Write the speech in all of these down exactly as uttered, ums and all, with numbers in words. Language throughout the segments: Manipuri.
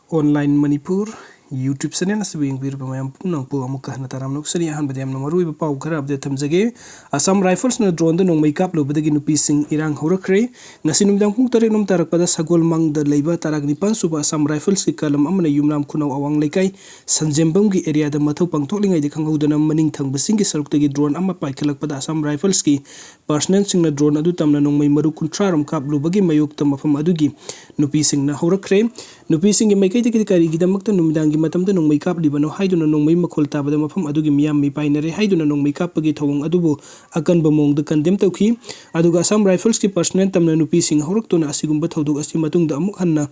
Online Manipur YouTube channel ꯑꯁꯤꯕꯨ ꯌꯦꯡꯕꯤꯔꯤꯕ ꯃꯌꯥꯝ ꯄꯨꯝꯅꯃꯛꯄꯨ ꯑꯃꯨꯛꯀ ꯍꯟꯅ ꯇꯔꯥꯝꯅ ꯑꯣꯛꯆꯔꯤ꯫ ꯑꯍꯥꯟꯕꯗ ꯌꯥꯝꯅ ꯃꯔꯨꯑꯣꯏꯕ ꯄꯥꯎ ꯈꯔ update ꯊꯝꯖꯒꯦ꯫ ꯑꯁꯥꯝ ꯔꯥꯏꯐꯜꯁꯅ droneꯗ ꯅꯣꯡꯃꯩ ꯀꯥꯞꯂꯨꯕꯗꯒꯤ ꯅꯨꯄꯤꯁꯤꯡ ꯏꯔꯥꯡ ꯍꯧꯔꯛꯈ꯭ꯔꯦ꯫ ꯉꯁꯤ ꯅꯨꯃꯤꯗꯥꯡ ꯄꯨꯡ ꯇꯔꯦꯠ ꯂꯣꯝ ꯇꯥꯔꯛꯄꯗ ꯁꯒꯣꯜꯃꯥꯡꯗ ꯂꯩꯕ ꯇꯔꯥ ꯅꯤꯄꯥꯟ ꯁꯨꯕ ꯑꯁꯥꯝ ꯔꯥꯏꯐꯜꯁꯀꯤ ꯀꯂꯝ ꯑꯃꯅ ꯌꯨꯝꯅꯥꯝ ꯈꯨꯅꯧ ꯑꯋꯥꯡ ꯂꯩꯀꯥꯏ ꯁꯟꯖꯦꯝꯕꯝꯒꯤ areaꯗ ꯃꯊꯧ ꯄꯥꯡꯊꯣꯛꯂꯤꯉꯩꯗ ꯈꯪꯍꯧꯗꯅ ꯃꯅꯤꯡ ꯊꯪꯕꯁꯤꯡꯒꯤ ꯁꯔꯨꯛꯇꯒꯤ drone ꯑꯃ ꯄꯥꯏꯈꯠꯂꯛꯄꯗ ꯑꯁꯥꯝ ꯔꯥꯏꯐꯜꯁꯀꯤ personnelꯁꯤꯡꯅ drone ꯑꯗꯨ ꯇꯝꯅ ꯅꯣꯡꯃꯩ ꯃꯔꯨ ꯀꯨꯟꯊ꯭ꯔꯥ ꯔꯣꯝ ꯀꯥꯞꯂꯨꯕꯒꯤ ꯃꯥꯌꯣꯛꯇ ꯃꯐꯝ ꯑꯗꯨꯒꯤ ꯅꯨꯄꯤꯁꯤꯡꯅ ꯍꯧꯔꯛꯈ꯭ꯔꯦ꯫ ꯅꯨꯄꯤꯁꯤꯡꯒꯤ ꯃꯥꯏꯀꯩꯗꯒꯤ ꯀꯔꯤꯒꯤꯗꯃꯛꯇ ꯅꯨꯃꯤꯗꯥꯡꯒꯤ ꯃꯇꯝꯗ ꯅꯣꯡꯃꯩ ꯀꯥꯞꯂꯤꯕꯅꯣ ꯍꯥꯏꯗꯨꯅ ꯅꯣꯡꯃꯩ ꯃꯈꯣꯜ ꯇꯥꯕꯗ ꯃꯐꯝ ꯑꯗꯨꯒꯤ ꯃꯤꯌꯥꯝ ꯃꯤꯄꯥꯏꯅꯔꯦ ꯍꯥꯏꯗꯨꯅ ꯅꯣꯡꯃꯩ ꯀꯥꯞꯄꯒꯤ ꯊꯧꯑꯣꯡ ꯑꯗꯨꯕꯨ ꯑꯀꯟꯕ ꯃꯑꯣꯡꯗ condemn ꯇꯧꯈꯤ꯫ ꯑꯗꯨꯒ ꯑꯁꯥꯝ ꯔꯥꯏꯐꯜꯁꯀꯤ personnel ꯇꯝꯅ ꯅꯨꯄꯤꯁꯤꯡ ꯍꯧꯔꯛꯇꯨꯅ ꯑꯁꯤꯒꯨꯝꯕ ꯊꯧꯗꯣꯛ ꯑꯁꯤ ꯃꯇꯨꯡꯗ ꯑꯃꯨꯛ ꯍꯟꯅ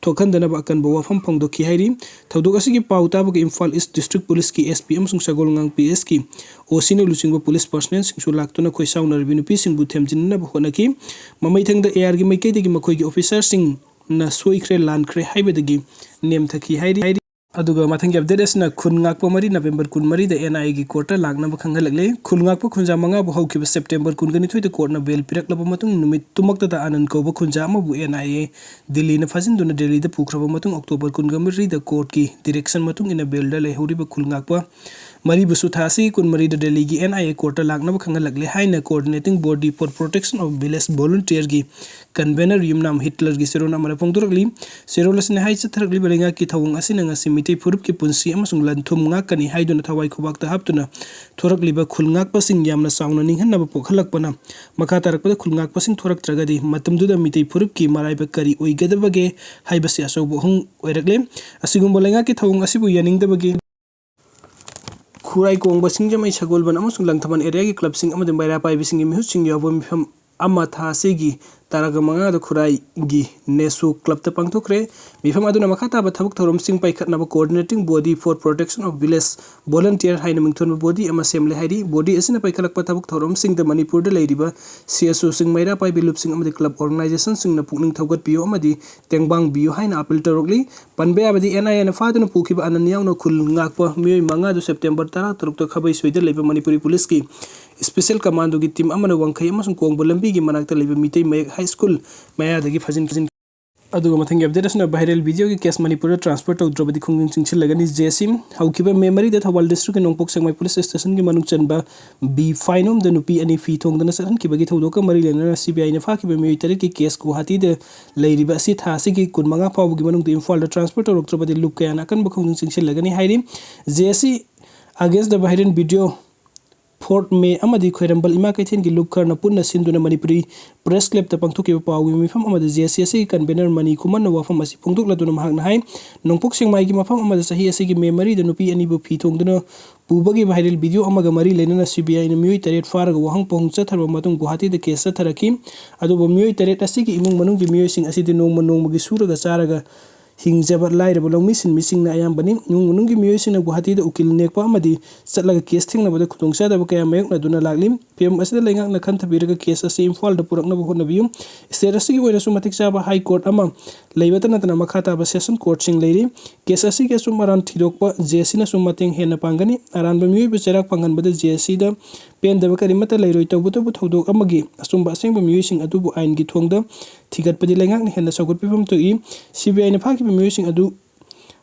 ꯊꯣꯛꯍꯟꯗꯅꯕ ꯑꯀꯟꯕ ꯋꯥꯐꯝ ꯐꯣꯡꯗꯣꯛꯈꯤ ꯍꯥꯏꯔꯤ꯫ ꯊꯧꯗꯣꯛ ꯑꯁꯤꯒꯤ ꯄꯥꯎ ꯇꯥꯕꯒ ꯏꯝꯐꯥꯜ East District Policeꯀꯤ SP ꯑꯃꯁꯨꯡ ꯁꯒꯣꯜꯉꯥꯡ PSꯀꯤ OCꯅ ꯂꯨꯆꯤꯡꯕ police personnelꯁꯤꯡꯁꯨ ꯂꯥꯛꯇꯨꯅ ꯈꯣꯏꯁꯥꯎꯅꯔꯕꯤ ꯅꯨꯄꯤꯁꯤꯡꯕꯨ ꯊꯦꯝꯖꯤꯟꯅꯕ ꯍꯣꯠꯅꯈꯤ꯫ ꯃꯃꯩꯊꯪꯗ ARꯒꯤ ꯃꯥꯏꯀꯩꯗꯒꯤ ꯃꯈꯣꯏꯒꯤ officerꯁꯤꯡꯅ ꯁꯣꯏꯈ꯭ꯔꯦ, ꯂꯥꯟꯈ꯭ꯔꯦ ꯍꯥꯏꯕꯗꯒꯤ ꯅꯦꯝꯊꯈꯤ ꯍꯥꯏꯔꯤ꯫ ꯑꯗꯨꯒ ꯃꯊꯪꯒꯤ update ꯑꯁꯤꯅ ꯈꯨꯜ ꯉꯥꯛꯄ ꯃꯔꯤ November ꯀꯨꯟꯃꯔꯤꯗ NIAꯒꯤ courtꯇ ꯂꯥꯛꯅꯕ ꯈꯪꯍꯜꯂꯛꯂꯦ꯫ ꯈꯨꯜ ꯉꯥꯛꯄ ꯈꯨꯟꯖꯥ ꯃꯉꯥꯕꯨ ꯍꯧꯈꯤꯕ September ꯀꯨꯟꯒ ꯅꯤꯊꯣꯏꯗ courtꯅ bail ꯄꯤꯔꯛꯂꯕ ꯃꯇꯨꯡ ꯅꯨꯃꯤꯠ ꯇꯨꯃꯛꯇꯗ ꯑꯅꯟ ꯀꯧꯕ ꯈꯨꯟꯖꯥ ꯑꯃꯕꯨ NIA ꯗꯤꯜꯂꯤꯅ ꯐꯥꯖꯤꯟꯗꯨꯅ ꯗꯦꯜꯂꯤꯗ ꯄꯨꯈ꯭ꯔꯕ ꯃꯇꯨꯡ October ꯀꯨꯟꯒ ꯃꯔꯤꯗ courtꯀꯤ direction ꯃꯇꯨꯡ ꯏꯟꯅ bailꯗ ꯂꯩꯍꯧꯔꯤꯕ ꯈꯨꯜ ꯉꯥꯛꯄ ꯃꯔꯤꯕꯨꯁꯨ ꯊꯥ ꯑꯁꯤꯒꯤ ꯀꯨꯟꯃꯔꯤꯗ ꯗꯦꯜꯂꯤꯒꯤ NIA courtꯇ ꯂꯥꯛꯅꯕ ꯈꯪꯍꯜꯂꯛꯂꯦ ꯍꯥꯏꯅ Coordinating Body for Protection of Village Volunteerꯒꯤ convener ꯌꯨꯝꯅꯥꯝ ꯍꯤꯠꯂꯔꯒꯤ ꯆꯦꯔꯣꯜ ꯑꯃꯅ ꯐꯣꯡꯗꯣꯔꯛꯂꯤ꯫ ꯆꯦꯔꯣꯜ ꯑꯁꯤꯅ ꯍꯥꯏ, ꯆꯠꯊꯔꯛꯂꯤꯕ ꯂꯩꯉꯥꯛꯀꯤ ꯊꯧꯑꯣꯡ ꯑꯁꯤꯅ ꯉꯁꯤ ꯃꯤꯇꯩ ꯐꯨꯔꯨꯞꯀꯤ ꯄꯨꯟꯁꯤ ꯑꯃꯁꯨꯡ ꯂꯟ ꯊꯨꯝ ꯉꯥꯛꯀꯅꯤ ꯍꯥꯏꯗꯨꯅ ꯊꯋꯥꯏ ꯈꯨꯕꯥꯛꯇ ꯍꯥꯞꯇꯨꯅ ꯊꯣꯔꯛꯂꯤꯕ ꯈꯨꯜ ꯉꯥꯛꯄꯁꯤꯡ ꯌꯥꯝꯅ ꯆꯥꯎꯅ ꯅꯤꯡꯍꯟꯅꯕ ꯄꯣꯛꯍꯜꯂꯛꯄꯅ ꯃꯈꯥ ꯇꯥꯔꯛꯄꯗ ꯈꯨꯜ ꯉꯥꯛꯄꯁꯤꯡ ꯊꯣꯔꯛꯇ꯭ꯔꯒꯗꯤ ꯃꯇꯝꯗꯨꯗ ꯃꯤꯇꯩ ꯐꯨꯔꯨꯞꯀꯤ ꯃꯔꯥꯏꯕꯛ ꯀꯔꯤ ꯑꯣꯏꯒꯗꯕꯒꯦ ꯍꯥꯏꯕꯁꯤ ꯑꯆꯧꯕ ꯑꯍꯣꯡ ꯑꯣꯏꯔꯛꯂꯦ꯫ ꯑꯁꯤꯒꯨꯝꯕ ꯂꯩꯉꯥꯛꯀꯤ ꯊꯧꯑꯣꯡ ꯑꯁꯤꯕꯨ ꯌꯥꯅꯤꯡꯗꯕꯒꯤ ꯈꯨꯔꯥꯏ ꯀꯣꯡꯕ, ꯁꯤꯡꯖꯃꯩ, ꯁꯒꯣꯜꯕꯟ ꯑꯃꯁꯨꯡ ꯂꯪꯊꯕꯥꯜ areaꯒꯤ clubꯁꯤꯡ ꯑꯃꯗꯤ ꯃꯩꯔꯥ ꯄꯥꯏꯕꯤꯁꯤꯡꯒꯤ ꯃꯤꯍꯨꯠꯁꯤꯡ ꯌꯥꯎꯕ ꯃꯤꯐꯝ ꯑꯃ ꯊꯥ ꯑꯁꯤꯒꯤ ꯇꯔꯥꯒ ꯃꯉꯥꯗ ꯈꯨꯔꯥꯏꯒꯤ ꯅꯦꯁꯨ clubꯇ ꯄꯥꯡꯊꯣꯛꯈ꯭ꯔꯦ꯫ ꯃꯤꯐꯝ ꯑꯗꯨꯅ ꯃꯈꯥ ꯇꯥꯕ ꯊꯕꯛ ꯊꯧꯔꯝꯁꯤꯡ ꯄꯥꯏꯈꯠꯅꯕ Coordinating Body for Protection of Village Volunteer ꯍꯥꯏꯅ ꯃꯤꯡꯊꯣꯟꯕ body ꯑꯃ ꯁꯦꯝꯂꯦ ꯍꯥꯏꯔꯤ꯫ Body ꯑꯁꯤꯅ ꯄꯥꯏꯈꯠꯂꯛꯄ ꯊꯕꯛ ꯊꯧꯔꯝꯁꯤꯡꯗ ꯃꯅꯤꯄꯨꯔꯗ ꯂꯩꯔꯤꯕ CSOꯁꯤꯡ, ꯃꯩꯔꯥ ꯄꯥꯏꯕꯤ ꯂꯨꯞꯁꯤꯡ ꯑꯃꯗꯤ club organizationꯁꯤꯡꯅ ꯄꯨꯛꯅꯤꯡ ꯊꯧꯒꯠꯄꯤꯌꯨ ꯑꯃꯗꯤ ꯇꯦꯡꯕꯥꯡꯕꯤꯌꯨ ꯍꯥꯏꯅ appeal ꯇꯧꯔꯛꯂꯤ꯫ ꯄꯟꯕ ꯌꯥꯕꯗꯤ, NIAꯅ ꯐꯥꯗꯨꯅ ꯄꯨꯈꯤꯕ ꯑꯅꯟ ꯌꯥꯎꯅ ꯈꯨꯜ ꯉꯥꯛꯄ ꯃꯤꯑꯣꯏ ꯃꯉꯥꯗꯨ September ꯇꯔꯥꯇꯔꯨꯛꯇ ꯈꯥꯕꯩ ꯁꯣꯏꯗ ꯂꯩꯕ ꯃꯅꯤꯄꯨꯔꯤ policeꯀꯤ special commandoꯒꯤ team ꯑꯃꯅ ꯋꯥꯡꯈꯩ ꯑꯃꯁꯨꯡ ꯀꯣꯡꯕ ꯂꯝꯕꯤꯒꯤ ꯃꯅꯥꯛꯇ ꯂꯩꯕ ꯃꯤꯇꯩ ꯃꯌꯦꯛ high school ꯃꯌꯥꯗꯒꯤ ꯐꯥꯖꯤꯟ-, ꯐꯥꯖꯤꯟ-, ꯑꯗꯨꯒ ꯃꯊꯪꯒꯤ ꯑꯞꯗꯦꯠ ꯑꯁꯤꯅ viral videoꯒꯤ case ꯃꯅꯤꯄꯨꯔꯗ transfer ꯇꯧꯗ꯭ꯔꯕꯗꯤ ꯈꯣꯡꯖꯪ ꯆꯪꯁꯤꯜꯂꯒꯅꯤ꯫ ꯖꯦ ꯑꯦꯁ ꯁꯤ ꯍꯧꯈꯤꯕ ꯃꯦ ꯃꯔꯤꯗ ꯊꯧꯕꯥꯜ districtꯀꯤ ꯅꯣꯡꯄꯣꯛ ꯁꯦꯛꯃꯥꯏ police stationꯒꯤ ꯃꯅꯨꯡ ꯆꯟꯕ ꯕꯤ ꯐꯥꯏꯅꯣꯝꯗ ꯅꯨꯄꯤ ꯑꯅꯤ ꯐꯤ ꯊꯣꯡꯗꯅ ꯆꯠꯍꯟꯈꯤꯕꯒꯤ ꯊꯧꯗꯣꯛꯀ ꯃꯔꯤ ꯂꯩꯅꯅ ꯁꯤ ꯕꯤ ꯑꯥꯏꯅ ꯐꯥꯈꯤꯕ ꯃꯤꯑꯣꯏ ꯇꯔꯦꯠꯀꯤ case ꯒꯨꯋꯥꯍꯥꯇꯤꯗ ꯂꯩꯔꯤꯕ ꯑꯁꯤ ꯊꯥ ꯑꯁꯤꯒꯤ ꯀꯨꯟꯃꯉꯥ ꯐꯥꯎꯕꯒꯤ ꯃꯅꯨꯡꯗ ꯏꯝꯐꯥꯜꯗ transfer ꯇꯧꯔꯛꯇ꯭ꯔꯕꯗꯤ ꯂꯨꯞ ꯀꯌꯥꯅ ꯑꯀꯟꯕ ꯈꯣꯡꯖꯪ ꯆꯪꯁꯤꯜꯂꯒꯅꯤ ꯍꯥꯏꯔꯤ꯫ J S C against the viral video, fourth May ꯑꯃꯗꯤ ꯈ꯭ꯋꯥꯏꯔꯝꯕꯟ ꯏꯃꯥ ꯀꯩꯊꯦꯜꯒꯤ ꯂꯨꯞ ꯈꯔꯅ ꯄꯨꯟꯅ ꯁꯤꯟꯗꯨꯅ ꯃꯅꯤꯄꯨꯔꯤ Press Clubꯇ ꯄꯥꯡꯊꯣꯛꯈꯤꯕ ꯄꯥꯎꯒꯤ ꯃꯤꯐꯝ ꯑꯃꯗ ꯖꯦ ꯑꯦꯁ ꯁꯤ ꯑꯁꯤꯒꯤ convener ꯃꯅꯤ ꯈꯨꯃꯟꯅ ꯋꯥꯐꯝ ꯑꯁꯤ ꯐꯣꯡꯗꯣꯛꯂꯗꯨꯅ ꯃꯍꯥꯛꯅ ꯍꯥꯏ, ꯅꯣꯡꯄꯣꯛ ꯁꯦꯛꯃꯥꯏꯒꯤ ꯃꯐꯝ ꯑꯃꯗ ꯆꯍꯤ ꯑꯁꯤꯒꯤ ꯃꯦ ꯃꯔꯤꯗ ꯅꯨꯄꯤ ꯑꯅꯤꯕꯨ ꯐꯤ ꯊꯣꯡꯗꯨꯅ ꯄꯨꯕꯒꯤ viral video ꯑꯃꯒ ꯃꯔꯤ ꯂꯩꯅꯅ ꯁꯤ ꯕꯤ ꯑꯥꯏꯅ ꯃꯤꯑꯣꯏ ꯇꯔꯦꯠ ꯐꯥꯔꯒ ꯋꯥꯍꯪ ꯄꯥꯎꯍꯪ ꯆꯠꯊꯔꯕ ꯃꯇꯨꯡ ꯒꯨꯋꯥꯍꯥꯇꯤꯗ case ꯆꯠꯊꯔꯛꯈꯤ꯫ ꯑꯗꯨꯕꯨ ꯃꯤꯑꯣꯏ ꯇꯔꯦꯠ ꯑꯁꯤꯒꯤ ꯏꯃꯨꯡ ꯃꯅꯨꯡꯒꯤ ꯃꯤꯑꯣꯏꯁꯤꯡ ꯑꯁꯤꯗꯤ ꯅꯣꯡꯃ ꯅꯣꯡꯃꯒꯤ ꯁꯨꯔꯒ ꯆꯥꯔꯒ ꯍꯤꯡꯖꯕ ꯂꯥꯏꯔꯕ ꯂꯧꯃꯤ ꯁꯤꯟꯃꯤꯁꯤꯡꯅ ꯑꯌꯥꯝꯕꯅꯤ꯫ ꯏꯃꯨꯡ ꯃꯅꯨꯡꯒꯤ ꯃꯤꯑꯣꯏꯁꯤꯡꯅ ꯒꯨꯋꯥꯍꯥꯇꯤꯗ ꯎꯀꯤꯜ ꯅꯦꯛꯄ ꯑꯃꯗꯤ ꯆꯠꯂꯒ case ꯊꯦꯡꯅꯕꯗ ꯈꯨꯗꯣꯡꯆꯥꯗꯕ ꯀꯌꯥ ꯃꯥꯌꯣꯛꯅꯗꯨꯅ ꯂꯥꯛꯂꯤ꯫ ꯐꯤꯚꯝ ꯑꯁꯤꯗ ꯂꯩꯉꯥꯛꯅ ꯈꯟꯊꯕꯤꯔꯒ case ꯑꯁꯤ ꯏꯝꯐꯥꯜꯗ ꯄꯨꯔꯛꯅꯕ ꯍꯣꯠꯅꯕꯤꯌꯨ꯫ State ꯑꯁꯤꯒꯤ ꯑꯣꯏꯅꯁꯨ ꯃꯇꯤꯛ ꯆꯥꯕ High Court ꯑꯃ ꯂꯩꯕꯇ ꯅꯠꯇꯅ ꯃꯈꯥ ꯇꯥꯕ session courtꯁꯤꯡ ꯂꯩꯔꯤ꯫ Case ꯑꯁꯤꯒꯤ ꯑꯆꯨꯝ ꯑꯔꯥꯟ ꯊꯤꯗꯣꯛꯄ ꯖꯦ ꯑꯦꯁ ꯁꯤꯅꯁꯨ ꯃꯇꯦꯡ ꯍꯦꯟꯅ ꯄꯥꯡꯒꯅꯤ꯫ ꯑꯔꯥꯟꯕ ꯃꯤꯑꯣꯏꯕꯨ ꯆꯩꯔꯥꯛ ꯐꯪꯍꯟꯕꯗ ꯖꯦ ꯑꯦꯁ ꯁꯤꯗ ꯄꯦꯟꯗꯕ ꯀꯔꯤꯃꯠꯇ ꯂꯩꯔꯣꯏ꯫ ꯇꯧꯕꯇꯕꯨ ꯊꯧꯗꯣꯛ ꯑꯃꯒꯤ ꯑꯆꯨꯝꯕ ꯑꯁꯦꯡꯕ ꯃꯤꯑꯣꯏꯁꯤꯡ ꯑꯗꯨꯕꯨ ꯑꯥꯏꯟꯒꯤ ꯊꯣꯡꯗ ꯊꯤꯒꯠꯄꯗꯤ ꯂꯩꯉꯥꯛꯅ ꯍꯦꯟꯅ ꯆꯥꯎꯈꯠꯄꯤꯐꯝ ꯊꯣꯛꯏ꯫ ꯁꯤ ꯕꯤ ꯑꯥꯏꯅ ꯐꯥꯈꯤꯕ ꯃꯤꯑꯣꯏꯁꯤꯡ ꯑꯗꯨ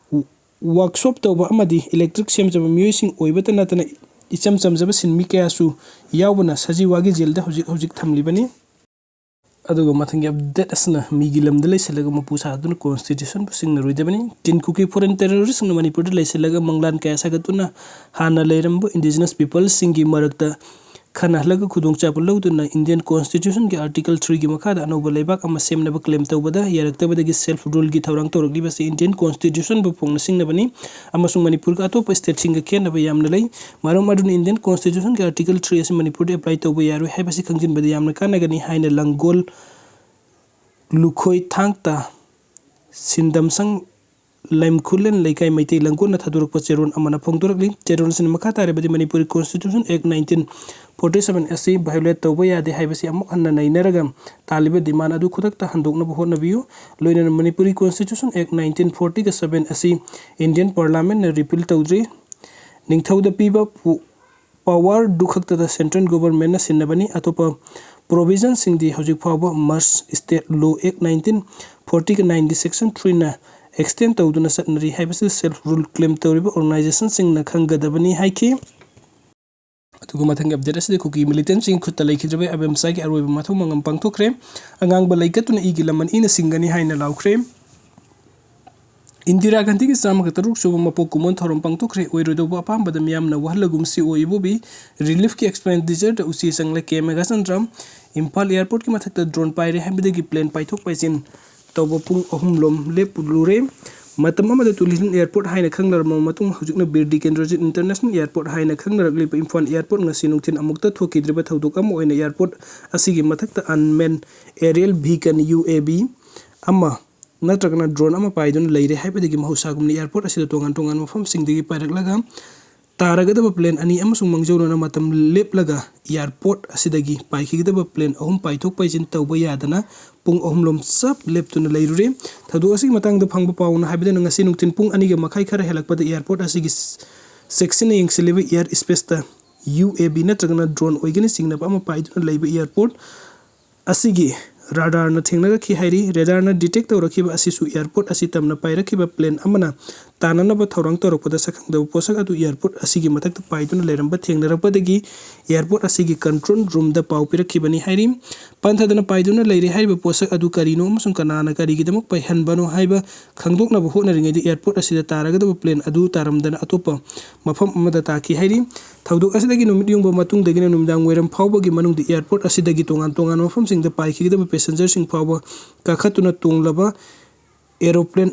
workshop ꯇꯧꯕ ꯑꯃꯗꯤ electric ꯁꯦꯝꯖꯕ ꯃꯤꯑꯣꯏꯁꯤꯡ ꯑꯣꯏꯕꯇ ꯅꯠꯇꯅ ꯏꯆꯝ ꯆꯝꯖꯕ ꯁꯤꯟꯃꯤ ꯀꯌꯥꯁꯨ ꯌꯥꯎꯕꯅ ꯁꯖꯤꯋꯥꯒꯤ ꯖꯦꯜꯗ ꯍꯧꯖꯤꯛ ꯍꯧꯖꯤꯛ ꯊꯝꯂꯤꯕꯅꯤ꯫ ꯑꯗꯨꯒ ꯃꯊꯪꯒꯤ ꯑꯞꯗꯦꯠ ꯑꯁꯤꯅ ꯃꯤꯒꯤ ꯂꯝꯗ ꯂꯩꯁꯤꯜꯂꯒ ꯃꯄꯨ ꯁꯥꯗꯨꯅ constitutionꯕꯨ ꯁꯤꯡꯅꯔꯣꯏꯗꯕꯅꯤ꯫ ꯆꯤꯟ ꯀꯨꯀꯤ foreign terroristꯅ ꯃꯅꯤꯄꯨꯔꯗ ꯂꯩꯁꯤꯜꯂꯒ ꯃꯪꯂꯥꯟ ꯀꯌꯥ ꯁꯥꯒꯠꯇꯨꯅ ꯍꯥꯟꯅ ꯂꯩꯔꯝꯕ indigenous peopleꯁꯤꯡꯒꯤ ꯃꯔꯛꯇ ꯈꯠꯅꯍꯜꯂꯒ ꯈꯨꯗꯣꯡꯆꯥꯕ ꯂꯧꯗꯨꯅ Indian Constitutionꯒꯤ Article threeꯒꯤ ꯃꯈꯥꯗ ꯑꯅꯧꯕ ꯂꯩꯕꯥꯛ ꯑꯃ ꯁꯦꯝꯅꯕ claim ꯇꯧꯕꯗ ꯌꯥꯔꯛꯇꯕꯗꯒꯤ self ruleꯒꯤ ꯊꯧꯔꯥꯡ ꯇꯧꯔꯛꯂꯤꯕꯁꯤ Indian Constitutionꯕꯨ ꯐꯣꯡꯅ ꯁꯤꯡꯅꯕꯅꯤ ꯑꯃꯁꯨꯡ ꯃꯅꯤꯄꯨꯔꯒ ꯑꯇꯣꯞꯄ stateꯁꯤꯡꯒ ꯈꯦꯠꯅꯕ ꯌꯥꯝꯅ ꯂꯩ꯫ ꯃꯔꯝ ꯑꯗꯨꯅ Indian Constitutionꯒꯤ Article three ꯑꯁꯤ ꯃꯅꯤꯄꯨꯔꯗ apply ꯇꯧꯕ ꯌꯥꯔꯣꯏ ꯍꯥꯏꯕꯁꯤ ꯈꯪꯖꯤꯟꯕꯗ ꯌꯥꯝꯅ ꯀꯥꯟꯅꯒꯅꯤ ꯍꯥꯏꯅ ꯂꯥꯡꯒꯣꯜ, ꯂꯨꯈꯣꯏ, ꯊꯥꯡ ꯇꯥ, ꯁꯤꯟꯗꯝꯁꯪ, ꯂꯩꯃꯈꯨꯂꯦꯟ ꯂꯩꯀꯥꯏ ꯃꯩꯇꯩ ꯂꯥꯡꯒꯣꯜꯅ ꯊꯥꯗꯣꯔꯛꯄ ꯆꯦꯔꯣꯜ ꯑꯃꯅ ꯐꯣꯡꯗꯣꯔꯛꯂꯤ꯫ ꯆꯦꯔꯣꯜ ꯑꯁꯤꯅ ꯃꯈꯥ ꯇꯥꯔꯤꯕꯗꯤ Manipuri Constitution Act nineteen forty seven ꯑꯁꯤ violate ꯇꯧꯕ ꯌꯥꯗꯦ ꯍꯥꯏꯕꯁꯤ ꯑꯃꯨꯛ ꯍꯟꯅ ꯅꯩꯅꯔꯒ ꯇꯥꯜꯂꯤꯕ demand ꯑꯗꯨ ꯈꯨꯗꯛꯇ ꯍꯟꯗꯣꯛꯅꯕ ꯍꯣꯠꯅꯕꯤꯌꯨ꯫ ꯂꯣꯏꯅꯅ Manipuri Constitution Act nineteen forty seven ꯑꯁꯤ Indian Parliamentꯅ repeal ꯇꯧꯗ꯭ꯔꯤ꯫ ꯅꯤꯡꯊꯧꯗ ꯄꯤꯕ ꯄꯨ-, powerꯗꯨ ꯈꯛꯇꯗ central governmentꯅ ꯁꯤꯟꯅꯕꯅꯤ꯫ ꯑꯇꯣꯞꯄ provisionꯁꯤꯡꯗꯤ ꯍꯧꯖꯤꯛ ꯐꯥꯎꯕ Merged State Law Act nineteen ꯐꯣꯔꯇꯤꯒ ꯅꯥꯏꯟꯒꯤ ꯁꯦꯛꯁꯟ ꯊ꯭ꯔꯤꯅ ꯑꯦꯛꯁꯇꯦꯟ ꯇꯧꯗꯨꯅ ꯆꯠꯅꯔꯤ ꯍꯥꯏꯕꯁꯤ ꯁꯦꯜꯐ ꯔꯨꯜ ꯀ꯭ꯂꯦꯝ ꯇꯧꯔꯤꯕ ꯑꯣꯔꯒꯅꯥꯏꯖꯦꯁꯟꯁꯤꯡꯅ ꯈꯪꯒꯗꯕꯅꯤ ꯍꯥꯏꯈꯤ꯫ ꯑꯗꯨꯒ ꯃꯊꯪꯒꯤ ꯑꯞꯗꯦꯠ ꯑꯁꯤꯗꯤ ꯀꯨꯀꯤ ꯃꯤꯂꯤꯇꯦꯟꯁꯤꯡꯒꯤ ꯈꯨꯠꯇ ꯂꯩꯈꯤꯗ꯭ꯔꯕ ꯑꯕꯦꯝꯁꯥꯒꯤ ꯑꯔꯣꯏꯕ ꯃꯊꯧ ꯃꯉꯝ ꯄꯥꯡꯊꯣꯛꯈ꯭ꯔꯦ꯫ ꯑꯉꯥꯡꯕ ꯂꯩꯀꯠꯇꯨꯅ ꯏꯒꯤ ꯂꯃꯟ ꯏꯅ ꯁꯤꯡꯒꯅꯤ ꯍꯥꯏꯅ ꯂꯥꯎꯈ꯭ꯔꯦ꯫ ꯏꯟꯗꯤꯔꯥ ꯒꯥꯟꯙꯤꯒꯤ ꯆꯥꯝꯃꯒ ꯇꯔꯨꯛ ꯁꯨꯕ ꯃꯄꯣꯛ ꯀꯨꯝꯑꯣꯟ ꯊꯧꯔꯝ ꯄꯥꯡꯊꯣꯛꯈ꯭ꯔꯦ꯫ ꯑꯣꯏꯔꯣꯏꯗꯧꯕ ꯑꯄꯥꯝꯕꯗ ꯃꯤꯌꯥꯝꯅ ꯋꯥꯍꯜꯂꯒꯨꯝ ꯁꯤ ꯑꯣ ꯏꯕꯣꯕꯤ ꯔꯤꯂꯤꯐꯀꯤ ꯑꯦꯛꯁꯄꯦꯟꯗꯤꯆꯔꯗ ꯎꯆꯦ ꯆꯪꯂꯛꯀꯦ꯫ ꯃꯦꯘꯥꯆꯟꯗ꯭ꯔ ꯏꯝꯐꯥꯜ ꯑꯦꯌꯔꯄꯣꯔꯠꯀꯤ ꯃꯊꯛꯇ ꯗ꯭ꯔꯣꯟ ꯄꯥꯏꯔꯦ ꯍꯥꯏꯕꯗꯒꯤ ꯄ꯭ꯂꯦꯟ ꯄꯥꯏꯊꯣꯛ ꯄꯥꯏꯁꯤꯟ ꯇꯧꯕ ꯄꯨꯡ ꯑꯍꯨꯝ ꯂꯣꯝ ꯂꯦꯞꯂꯨꯔꯦ꯫ ꯃꯇꯝ ꯑꯃꯗ ꯇꯨꯂꯤꯍꯜ ꯑꯦꯌꯔꯄꯣꯔꯠ ꯍꯥꯏꯅ ꯈꯪꯅꯔꯝꯕ ꯃꯇꯨꯡ ꯍꯧꯖꯤꯛꯅ ꯕꯤꯔ ꯇꯤꯀꯦꯟꯗ꯭ꯔꯖꯤꯠ ꯏꯟꯇꯔꯅꯦꯁꯅꯦꯜ ꯑꯦꯌꯔꯄꯣꯔꯠ ꯍꯥꯏꯅ ꯈꯪꯅꯔꯛꯂꯤꯕ ꯏꯝꯐꯥꯜ ꯑꯦꯌꯔꯄꯣꯔꯠ ꯉꯁꯤ ꯅꯨꯡꯊꯤꯜ ꯑꯃꯨꯛꯇ ꯊꯣꯛꯈꯤꯗ꯭ꯔꯤꯕ ꯊꯧꯗꯣꯛ ꯑꯃ ꯑꯣꯏꯅ ꯑꯦꯌꯔꯄꯣꯔꯠ ꯑꯁꯤꯒꯤ ꯃꯊꯛꯇ ꯑꯟꯃꯦꯟ Ariel vehicle U A V ꯑꯃ ꯅꯠꯇ꯭ꯔꯒꯅ ꯗ꯭ꯔꯣꯟ ꯑꯃ ꯄꯥꯏꯗꯨꯅ ꯂꯩꯔꯦ ꯍꯥꯏꯕꯗꯒꯤ ꯃꯍꯧꯁꯥꯒꯨꯝꯅ ꯑꯦꯌꯔꯄꯣꯔꯠ ꯑꯁꯤꯗ ꯇꯣꯉꯥꯟ ꯇꯣꯉꯥꯟꯕ ꯃꯐꯝꯁꯤꯡꯗꯒꯤ ꯄꯥꯏꯔꯛꯂꯒ ꯇꯥꯔꯒꯗꯕ ꯄ꯭ꯂꯦꯟ ꯑꯅꯤ ꯑꯃꯁꯨꯡ ꯃꯥꯡꯖꯧꯅꯅ ꯃꯇꯝ ꯂꯦꯞꯂꯒ ꯑꯦꯌꯔꯄꯣꯔꯠ ꯑꯁꯤꯗꯒꯤ ꯄꯥꯏꯈꯤꯒꯗꯕ ꯄ꯭ꯂꯦꯟ ꯑꯍꯨꯝ ꯄꯥꯏꯊꯣꯛ ꯄꯥꯏꯁꯤꯟ ꯇꯧꯕ ꯌꯥꯗꯅ ꯄꯨꯡ ꯑꯍꯨꯝ ꯂꯣꯝ ꯆꯞ ꯂꯦꯞꯇꯨꯅ ꯂꯩꯔꯨꯔꯦ꯫ ꯊꯧꯗꯣꯛ ꯑꯁꯤꯒꯤ ꯃꯇꯥꯡꯗ ꯐꯪꯕ ꯄꯥꯎꯅ ꯍꯥꯏꯕꯗꯅ ꯉꯁꯤ ꯅꯨꯡꯊꯤꯜ ꯄꯨꯡ ꯑꯅꯤꯒ ꯃꯈꯥꯏ ꯈꯔ ꯍꯦꯜꯂꯛꯄꯗ ꯑꯦꯌꯔꯄꯣꯔꯠ ꯑꯁꯤꯒꯤ ꯆꯦꯛꯁꯤꯟꯅ ꯌꯦꯡꯁꯤꯜꯂꯤꯕ ꯑꯦꯌꯔ ꯁ꯭ꯄꯦꯁꯇ ꯌꯨ ꯑꯦ ꯚꯤ ꯅꯠꯇ꯭ꯔꯒꯅ ꯗ꯭ꯔꯣꯟ ꯑꯣꯏꯒꯅꯤ ꯆꯤꯡꯅꯕ ꯑꯃ ꯄꯥꯏꯗꯨꯅ ꯂꯩꯕ ꯑꯦꯌꯔꯄꯣꯔꯠ ꯑꯁꯤꯒꯤ ꯔꯥꯗꯥꯔꯅ ꯊꯦꯡꯅꯔꯛꯈꯤ ꯍꯥꯏꯔꯤ꯫ ꯔꯥꯗꯥꯔꯅ ꯗꯤꯇꯦꯛ ꯇꯧꯔꯛꯈꯤꯕ ꯑꯁꯤꯁꯨ ꯑꯦꯌꯔꯄꯣꯔꯠ ꯑꯁꯤ ꯇꯝꯅ ꯄꯥꯏꯔꯛꯈꯤꯕ ꯄ꯭ꯂꯦꯟ ꯑꯃꯅ ꯇꯥꯟꯅꯅꯕ ꯊꯧꯔꯥꯡ ꯇꯧꯔꯛꯄꯗ ꯁꯛꯈꯪꯗꯕ ꯄꯣꯠꯁꯛ ꯑꯗꯨ ꯑꯦꯌꯔꯄꯣꯔꯠ ꯑꯁꯤꯒꯤ ꯃꯊꯛꯇ ꯄꯥꯏꯗꯨꯅ ꯂꯩꯔꯝꯕ ꯊꯦꯡꯅꯔꯛꯄꯗꯒꯤ ꯑꯦꯌꯔꯄꯣꯔꯠ ꯑꯁꯤꯒꯤ ꯀꯟꯇ꯭ꯔꯣꯜ ꯔꯨꯝꯗ ꯄꯥꯎ ꯄꯤꯔꯛꯈꯤꯕꯅꯤ ꯍꯥꯏꯔꯤ꯫ ꯄꯟꯊꯗꯅ ꯄꯥꯏꯗꯨꯅ ꯂꯩꯔꯦ ꯍꯥꯏꯔꯤꯕ ꯄꯣꯠꯁꯛ ꯑꯗꯨ ꯀꯔꯤꯅꯣ ꯑꯃꯁꯨꯡ ꯀꯅꯥꯅ ꯀꯔꯤꯒꯤꯗꯃꯛ ꯄꯥꯏꯍꯟꯕꯅꯣ ꯍꯥꯏꯕ ꯈꯪꯗꯣꯛꯅꯕ ꯍꯣꯠꯅꯔꯤꯉꯩꯗ ꯑꯦꯌꯔꯄꯣꯔꯠ ꯑꯁꯤꯗ ꯇꯥꯔꯒꯗꯕ ꯄ꯭ꯂꯦꯟ ꯑꯗꯨ ꯇꯥꯔꯝꯗꯅ ꯑꯇꯣꯞꯄ ꯃꯐꯝ ꯑꯃꯗ ꯇꯥꯈꯤ ꯍꯥꯏꯔꯤ꯫ ꯊꯧꯗꯣꯛ ꯑꯁꯤꯗꯒꯤ ꯅꯨꯃꯤꯠ ꯌꯨꯡꯕ ꯃꯇꯨꯡꯗꯒꯤꯅ ꯅꯨꯃꯤꯗꯥꯡ ꯋꯥꯏꯔꯝ ꯐꯥꯎꯕꯒꯤ ꯃꯅꯨꯡꯗ ꯑꯦꯌꯔꯄꯣꯔꯠ ꯑꯁꯤꯗꯒꯤ ꯇꯣꯉꯥꯟ ꯇꯣꯉꯥꯟꯕ ꯃꯐꯝꯁꯤꯡꯗ ꯄꯥꯏꯈꯤꯒꯗꯕ ꯄꯦꯁꯦꯟꯖꯔꯁꯤꯡ ꯐꯥꯎꯕ ꯀꯥꯈꯠꯇꯨꯅ ꯇꯣꯡꯂꯕ ꯑꯦꯔꯣꯄ꯭ꯂꯦꯟ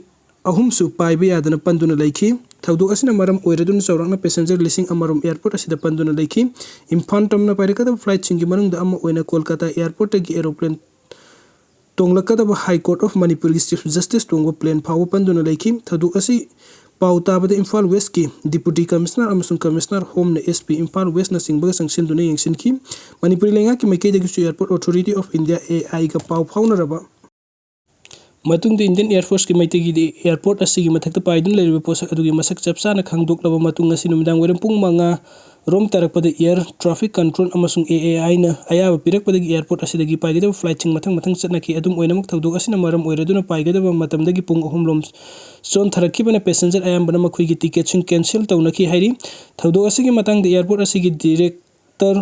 ꯑꯍꯨꯝꯁꯨ ꯄꯥꯏꯕ ꯌꯥꯗꯅ ꯄꯟꯗꯨꯅ ꯂꯩꯈꯤ꯫ ꯊꯧꯗꯣꯛ ꯑꯁꯤꯅ ꯃꯔꯝ ꯑꯣꯏꯔꯗꯨꯅ ꯆꯥꯎꯔꯥꯛꯅ ꯄꯦꯁꯦꯟꯖꯔ ꯂꯤꯁꯤꯡ ꯑꯃꯔꯣꯝ ꯑꯦꯌꯔꯄꯣꯔꯠ ꯑꯁꯤꯗ ꯄꯟꯗꯨꯅ ꯂꯩꯈꯤ꯫ ꯏꯝꯐꯥꯜ ꯇꯝꯅ ꯄꯥꯏꯔꯛꯀꯗꯕ ꯐ꯭ꯂꯥꯏꯠꯁꯤꯡꯒꯤ ꯃꯅꯨꯡꯗ ꯑꯃ ꯑꯣꯏꯅ ꯀꯣꯜꯀꯥꯇꯥ ꯑꯦꯌꯔꯄꯣꯔꯠꯇꯒꯤ ꯑꯦꯔꯣꯄ꯭ꯂꯦꯟ ꯇꯣꯡꯂꯛꯀꯗꯕ High Court of ꯃꯅꯤꯄꯨꯔꯒꯤ ꯆꯤꯐ ꯖꯁꯇꯤꯁ ꯇꯣꯡꯕ ꯄ꯭ꯂꯦꯟ ꯐꯥꯎꯕ ꯄꯟꯗꯨꯅ ꯂꯩꯈꯤ꯫ ꯊꯧꯗꯣꯛ ꯑꯁꯤ ꯄꯥꯎ ꯇꯥꯕꯗ ꯏꯝꯐꯥꯜ ꯋꯦꯁꯀꯤ ꯗꯤꯄꯨꯇꯤ ꯀꯃꯤꯁꯅꯔ ꯑꯃꯁꯨꯡ ꯀꯃꯤꯁꯅꯔ ꯍꯣꯝꯅ ꯑꯦꯁ ꯄꯤ ꯏꯝꯐꯥꯜ ꯋꯦꯁꯅꯆꯤꯡꯕꯒ ꯆꯪꯁꯤꯟꯗꯨꯅ ꯌꯦꯡꯁꯤꯟꯈꯤ꯫ ꯃꯅꯤꯄꯨꯔꯤ ꯂꯩꯉꯥꯛꯀꯤ ꯃꯥꯏꯀꯩꯗꯒꯤꯁꯨ airport authority of India, A ꯑꯥꯏꯒ ꯄꯥꯎ ꯐꯥꯎꯅꯔꯕ ꯃꯇꯨꯡꯗ Indian Air Forceꯀꯤ ꯃꯥꯏꯀꯩꯗꯒꯤ airport ꯑꯁꯤꯒꯤ ꯃꯊꯛꯇ ꯄꯥꯏꯗꯨꯅ ꯂꯩꯔꯤꯕ ꯄꯣꯠꯁꯛ ꯑꯗꯨꯒꯤ ꯃꯁꯛ ꯆꯞ ꯆꯥꯅ ꯈꯪꯗꯣꯛꯂꯕ ꯃꯇꯨꯡ, ꯉꯁꯤ ꯅꯨꯃꯤꯗꯥꯡ ꯋꯥꯏꯔꯝ ꯄꯨꯡ ꯃꯉꯥ ꯔꯣꯝ ꯇꯥꯔꯛꯄꯗ air traffic control ꯑꯃꯁꯨꯡ A A Iꯅ ꯑꯌꯥꯕ ꯄꯤꯔꯛꯄꯗꯒꯤ airport ꯑꯁꯤꯗꯒꯤ ꯄꯥꯏꯒꯗꯕ flightꯁꯤꯡ ꯃꯊꯪ ꯃꯊꯪ ꯆꯠꯅꯈꯤ꯫ ꯑꯗꯨꯝ ꯑꯣꯏꯅꯃꯛ, ꯊꯧꯗꯣꯛ ꯑꯁꯤꯅ ꯃꯔꯝ ꯑꯣꯏꯔꯗꯨꯅ ꯄꯥꯏꯒꯗꯕ ꯃꯇꯝꯗꯒꯤ ꯄꯨꯡ ꯑꯍꯨꯝ ꯔꯣꯝ ꯆꯣꯟꯊꯔꯛꯈꯤꯕꯅ passenger ꯑꯌꯥꯝꯕꯅ ꯃꯈꯣꯏꯒꯤ ticketꯁꯤꯡ cancel ꯇꯧꯅꯈꯤ ꯍꯥꯏꯔꯤ꯫ ꯊꯧꯗꯣꯛ ꯑꯁꯤꯒꯤ ꯃꯇꯥꯡꯗ airport ꯑꯁꯤꯒꯤ director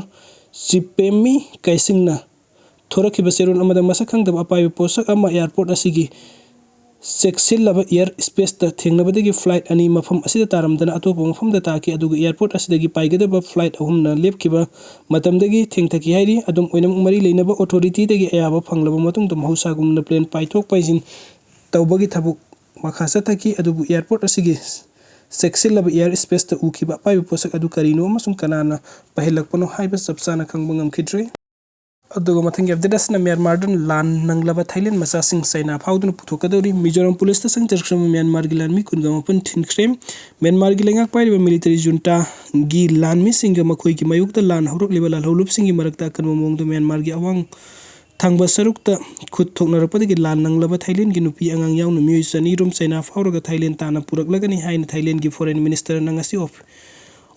ꯆꯤꯄꯦꯝꯃꯤ ꯀꯩꯁꯤꯡꯅ ꯊꯣꯔꯛꯈꯤꯕ ꯆꯦꯔꯣꯜ ꯑꯃꯗ ꯃꯁꯛ ꯈꯪꯗꯕ ꯑꯄꯥꯏꯕ ꯄꯣꯠꯁꯛ ꯑꯃ airport ꯑꯁꯤꯒꯤ ꯆꯦꯛꯁꯤꯜꯂꯕ air spaceꯇ ꯊꯦꯡꯅꯕꯗꯒꯤ flight ꯑꯅꯤ ꯃꯐꯝ ꯑꯁꯤꯗ ꯇꯥꯔꯝꯗꯅ ꯑꯇꯣꯞꯄ ꯃꯐꯝꯗ ꯇꯥꯈꯤ, ꯑꯗꯨꯒ airport ꯑꯁꯤꯗꯒꯤ ꯄꯥꯏꯒꯗꯕ flight ꯑꯍꯨꯝꯅ ꯂꯦꯞꯈꯤꯕ ꯃꯇꯝꯗꯒꯤ ꯊꯦꯡꯊꯈꯤ ꯍꯥꯏꯔꯤ꯫ ꯑꯗꯨꯝ ꯑꯣꯏꯅꯃꯛ, ꯃꯔꯤ ꯂꯩꯅꯕ authorityꯗꯒꯤ ꯑꯌꯥꯕ ꯐꯪꯂꯕ ꯃꯇꯨꯡꯗ ꯃꯍꯧꯁꯥꯒꯨꯝꯅ plane ꯄꯥꯏꯊꯣꯛ ꯄꯥꯏꯁꯤꯟ ꯇꯧꯕꯒꯤ ꯊꯕꯛ ꯃꯈꯥ ꯆꯠꯊꯈꯤ, ꯑꯗꯨꯕꯨ airport ꯑꯁꯤꯒꯤ ꯆꯦꯛꯁꯤꯜꯂꯕ air spaceꯇ ꯎꯈꯤꯕ ꯑꯄꯥꯏꯕ ꯄꯣꯠꯁꯛ ꯑꯗꯨ ꯀꯔꯤꯅꯣ ꯑꯃꯁꯨꯡ ꯀꯅꯥꯅ ꯄꯥꯏꯍꯜꯂꯛꯄꯅꯣ ꯍꯥꯏꯕ ꯆꯞ ꯆꯥꯅ ꯈꯪꯕ ꯉꯝꯈꯤꯗ꯭ꯔꯦ꯫ ꯑꯗꯨꯒ ꯃꯊꯪꯒꯤ update ꯑꯁꯤꯅ ꯃ꯭ꯌꯥꯟꯃꯥꯔꯗ ꯂꯥꯟ ꯅꯪꯂꯕ ꯊꯥꯏꯂꯦꯟ ꯃꯆꯥꯁꯤꯡ ꯆꯥꯏꯅꯥ ꯐꯥꯎꯗꯨꯅ ꯄꯨꯊꯣꯛꯀꯗꯧꯔꯤ꯫ ꯃꯤꯖꯣꯔꯥꯝ ꯄꯨꯂꯤꯁꯇ ꯆꯪꯖꯔꯛꯈ꯭ꯔꯕ ꯃ꯭ꯌꯥꯟꯃꯥꯔꯒꯤ ꯂꯥꯟꯃꯤ ꯀꯨꯟꯒ ꯃꯥꯄꯟ ꯊꯤꯟꯈ꯭ꯔꯦ꯫ ꯃ꯭ꯌꯥꯟꯃꯥꯔꯒꯤ ꯂꯩꯉꯥꯛ ꯄꯥꯏꯔꯤꯕ military juntaꯒꯤ ꯂꯥꯟꯃꯤꯁꯤꯡꯒ ꯃꯈꯣꯏꯒꯤ ꯃꯥꯌꯣꯛꯇ ꯂꯥꯟ ꯍꯧꯔꯛꯂꯤꯕ ꯂꯥꯜꯍꯧꯂꯨꯞꯁꯤꯡꯒꯤ ꯃꯔꯛꯇ ꯑꯀꯟꯕ ꯃꯑꯣꯡꯗ ꯃ꯭ꯌꯥꯟꯃꯥꯔꯒꯤ ꯑꯋꯥꯡ ꯊꯪꯕ ꯁꯔꯨꯛꯇ ꯈꯨꯠ ꯊꯣꯛꯅꯔꯛꯄꯗꯒꯤ ꯂꯥꯟ ꯅꯪꯂꯕ ꯊꯥꯏꯂꯦꯟꯒꯤ ꯅꯨꯄꯤ ꯑꯉꯥꯡ ꯌꯥꯎꯅ ꯃꯤꯑꯣꯏ ꯆꯅꯤ ꯔꯣꯝ ꯆꯥꯏꯅꯥ ꯐꯥꯎꯔꯒ ꯊꯥꯏꯂꯦꯟ ꯇꯥꯟꯅ ꯄꯨꯔꯛꯂꯒꯅꯤ ꯍꯥꯏꯅ ꯊꯥꯏꯂꯦꯟꯒꯤ foreign ministerꯅ ꯉꯁꯤ ꯑꯣꯐ-,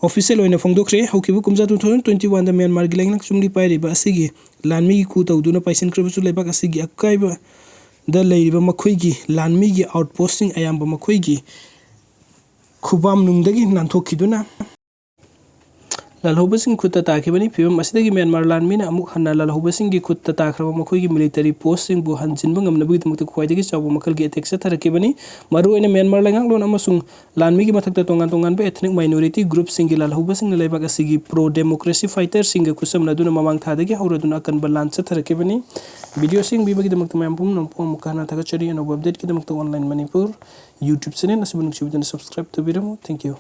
official ꯑꯣꯏꯅ ꯐꯣꯡꯗꯣꯛꯈ꯭ꯔꯦ꯫ ꯍꯧꯈꯤꯕ ꯀꯨꯝꯖꯥ two thousand twenty oneꯗ ꯃ꯭ꯌꯥꯟꯃꯥꯔꯒꯤ ꯂꯩꯉꯥꯛ ꯆꯨꯝꯂꯤ ꯄꯥꯏꯔꯤꯕ ꯑꯁꯤꯒꯤ ꯂꯥꯟꯃꯤꯒꯤ ꯀꯨ ꯇꯧꯗꯨꯅ ꯄꯥꯏꯁꯤꯟꯈ꯭ꯔꯕꯁꯨ, ꯂꯩꯕꯥꯛ ꯑꯁꯤꯒꯤ ꯑꯀꯥꯏꯕꯗ ꯂꯩꯔꯤꯕ ꯃꯈꯣꯏꯒꯤ ꯂꯥꯟꯃꯤꯒꯤ outpostꯁꯤꯡ ꯑꯌꯥꯝꯕ ꯃꯈꯣꯏꯒꯤ ꯈꯨꯕꯥꯝꯅꯨꯡꯗꯒꯤ ꯅꯥꯟꯊꯣꯛꯈꯤꯗꯨꯅ ꯂꯥꯜꯍꯧꯕꯁꯤꯡ ꯈꯨꯠꯇ ꯇꯥꯈꯤꯕꯅꯤ꯫ ꯐꯤꯕꯝ ꯑꯁꯤꯗꯒꯤ ꯃ꯭ꯌꯥꯟꯃꯥꯔ ꯂꯥꯟꯃꯤꯅ ꯑꯃꯨꯛ ꯍꯟꯅ ꯂꯥꯜꯍꯧꯕꯁꯤꯡꯒꯤ ꯈꯨꯠꯇ ꯇꯥꯈ꯭ꯔꯕ ꯃꯈꯣꯏꯒꯤ military postꯁꯤꯡꯕꯨ ꯍꯟꯖꯤꯟꯕ ꯉꯝꯅꯕꯒꯤꯗꯃꯛꯇ ꯈ꯭ꯋꯥꯏꯗꯒꯤ ꯆꯥꯎꯕ ꯃꯈꯜꯒꯤ attack ꯆꯠꯊꯔꯛꯈꯤꯕꯅꯤ꯫ ꯃꯔꯨꯑꯣꯏꯅ ꯃ꯭ꯌꯥꯟꯃꯥꯔ ꯂꯩꯉꯥꯛꯂꯣꯟ ꯑꯃꯁꯨꯡ ꯂꯥꯟꯃꯤꯒꯤ ꯃꯊꯛꯇ ꯇꯣꯉꯥꯟ ꯇꯣꯉꯥꯟꯕ ethnic minority groupꯁꯤꯡꯒꯤ ꯂꯥꯜꯍꯧꯕꯁꯤꯡꯅ ꯂꯩꯕꯥꯛ ꯑꯁꯤꯒꯤ pro democracy fighterꯁꯤꯡꯒ ꯈꯨꯠꯁꯝꯅꯗꯨꯅ ꯃꯃꯥꯡ ꯊꯥꯗꯒꯤ ꯍꯧꯔꯗꯨꯅ ꯑꯀꯟꯕ ꯂꯥꯟ ꯆꯠꯊꯔꯛꯈꯤꯕꯅꯤ꯫ Video ꯑꯁꯤ ꯌꯦꯡꯕꯤꯕꯒꯤꯗꯃꯛꯇ ꯃꯌꯥꯝ ꯄꯨꯝꯅꯃꯛꯄꯨ ꯑꯃꯨꯛꯀ ꯍꯟꯅ ꯊꯥꯒꯠꯆꯔꯤ꯫ ꯑꯅꯧꯕ updateꯀꯤꯗꯃꯛꯇ Online Manipur YouTube channel ꯑꯁꯤꯕꯨ ꯅꯨꯡꯁꯤꯕꯤꯗꯨꯅ subscribe ꯇꯧꯕꯤꯔꯝꯃꯨ꯫ Thank you꯫